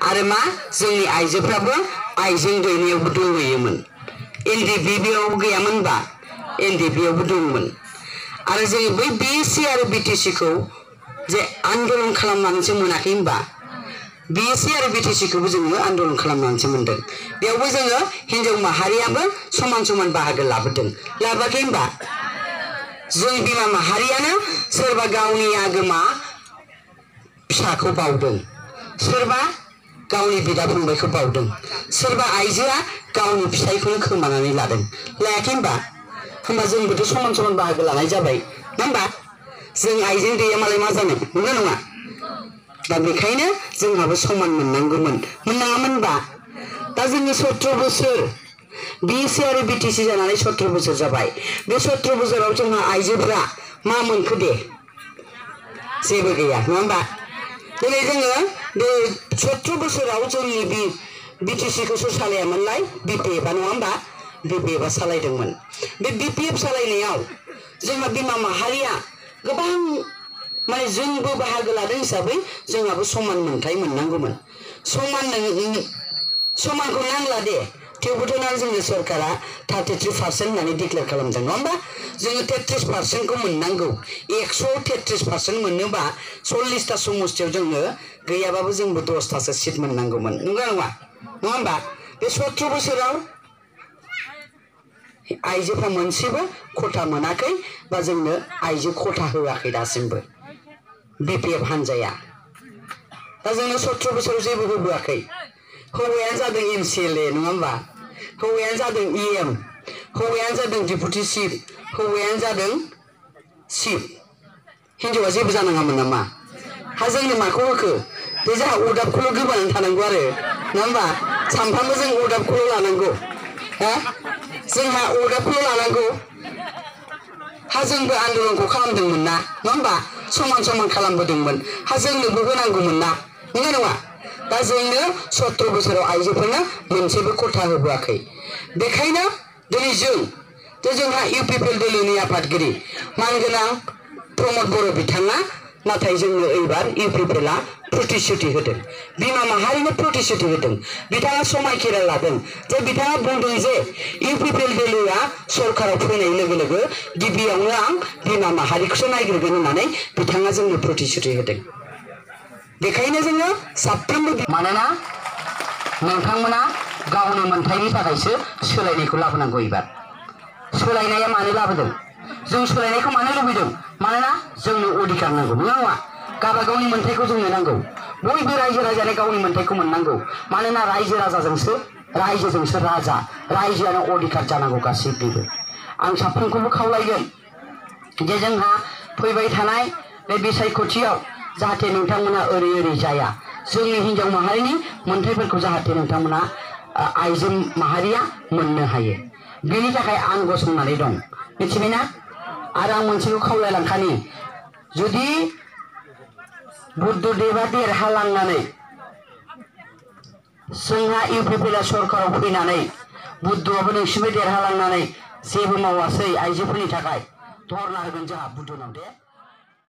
आरो मा जोंनि आइजोफ्राबो आइजें दैनायावबो दंहैयोमोन एनडिपिआव गैयामोनबा एनडिपिआवबो दंमोन आरो जों बै बिएससि आरो बिटिसि खौ जे आन्दोलन खालामनानैसो मोनाखै होनबा बिएससि आरो बिटिसि खौबो जोङो आन्दोलन खालामनानैसो मोनदों बेयावबो जोङो हिन्जाव माहारियाबो समान समान बाहागो लाबोदों लाबोआखै होनबा जों बिमा माहारियानो सोरबा गावनि आगोमा फिसाखौ बावदों सोरबा गावनि बिदा फंबायखौ बावदों सोरबा आइजोआ गावनि फिसायखौनो खोमानानै लादों लायाखै होनबा जोंबोथ' समान समान बाहागो लानाय जाबाय ना होनबा जों आइजें दैया मालाय मा जानो नंगौ नङा दा बेखायनो जोंहाबो समान मोननांगौमोन मोननाङामोनबा दा जोङो 17 बोसोर बिएससि आरो बिटिसि जानानै 17 बोसोर जाबाय बे 17 बोसोराव जोंहा आइजोफोरा मा मोनखो दे जेबो गैया नङा होनबा दिनै जोङो बे 17 बोसोराव जोंनि बिटिसि खौ सोर सालायामोनलाय बिपिएफआ नङा होनबा बिपिएफआ सालायदोंमोन बे बिपिएफ सालायनायाव जोंहा बिमा माहारिया गोबां माने जोंबो बाहागो लादों हिसाबै जोंहाबो समान मोनथाय मोननांगौमोन समानखौ नांला दे थेवबोथ' जोंनि सरकारा 33% होननानै डिक्लेयार खालामदों नङा होनबा जोङो 33% खौ मोननांगौ 133% मोननोबा 40टा समस्थियाव जोङो गैयाबाबो जोंबो 10टासो सिट मोननांगौमोन नंगौ नङा होनबा बे 17 बोसोराव आइजोफ्रा मोनसेबो खथा मोनाखै बा जोंनो आइजो खथा होआखै दासिमबो बिपिएफ हानजाया दा जोंनो 17 बोसोराव जेबो होबोआखै हौवायानो जादों एमसिएलए नङा होनबा हौवायानो जादों इएम हौवायानो जादों डिपुटि चिफ हौवायानो जादों चिफ हिन्जावा जेबो जानाङामोन नामा हा जोंनो माखौ होखो बे जोंहा अदाबखौल' गोबानानै थानांगौ आरो नङा होनबा सानफ्रामबो जों अदाबखौल' लानांगौ हा जोंहा अदाबखौल' लानांगौ हा जोंबो आन्दोलनखौ खालामदोंमोन ना नङा होनबा समान समान खालामबोदोंमोन हा जोंनोबो होनांगौमोन ना नंगौ नङा दा जोंनो 17 बोसोराव आइजोफोरनो मोनसेबो खथा होबोआखै बेखायनो दिनै जोंहा इउपिपिएल दोलोनि आफादगिरि मानगोनां प्रमद बर' बिथाङा नाथाय जोंनो एबार इउपिपिएलआ प्रतिश्रुति होदों बिमा माहारिनो प्रतिश्रुति होदों बिथाङा समायखिरा लादों जे बिथाङा बुंदों जे इउपिपिएल दोलोआ सरकाराव फैनाय लोगो लोगो गिबियावनो आं बिमा माहारिखौसो नायग्रोगोन होननानै बिथाङा जोंनो प्रतिश्रुति होदों बेखायनो जोङो साफ्रोमबो मानोना नोंथांमोना गावनि मोनथायनि थाखायसो सोलायनायखौ लाबोनांगौ एबार सोलायनाया मानो लाबोदों जों सोलायनायखौ मानो लुबैदों मानोना जोंनो अधिकार नांगौ नङा नङा गावबा गावनि मोनथायखौ जोंनो नांगौ बयबो रायजो राजानो गावनि मोनथायखौ मोननांगौ मानोना रायजोजोंसो राजा रायजोआनो अधिकार जानांगौ गासैबो आं साफ्रोमखौबो खावलायगोन जे जोंहा फैबाय थानाय बे बिसायख'थियाव जाहाथे नोंथांमोना ओरै जाया जोंनि हिन्जाव माहारिनि मोनथायफोरखौ जाहाथे नोंथांमोना आइजो माहारिया मोननो हायो बेनि थाखाय आं गसंनानै दं मिथिबायना आरो आं मोनसेखौ खावलायलांखानि जुदि बुद्धदेबा देरहालांनानै जोंहा इउपिपिएलआ सरकाराव फैनानै बुद्धआबो नोंसिनिफ्राय देरहालांनानै जेबो मावासै आइजोफोरनि थाखाय धरना होगोन जोंहा बुद्धनाव दे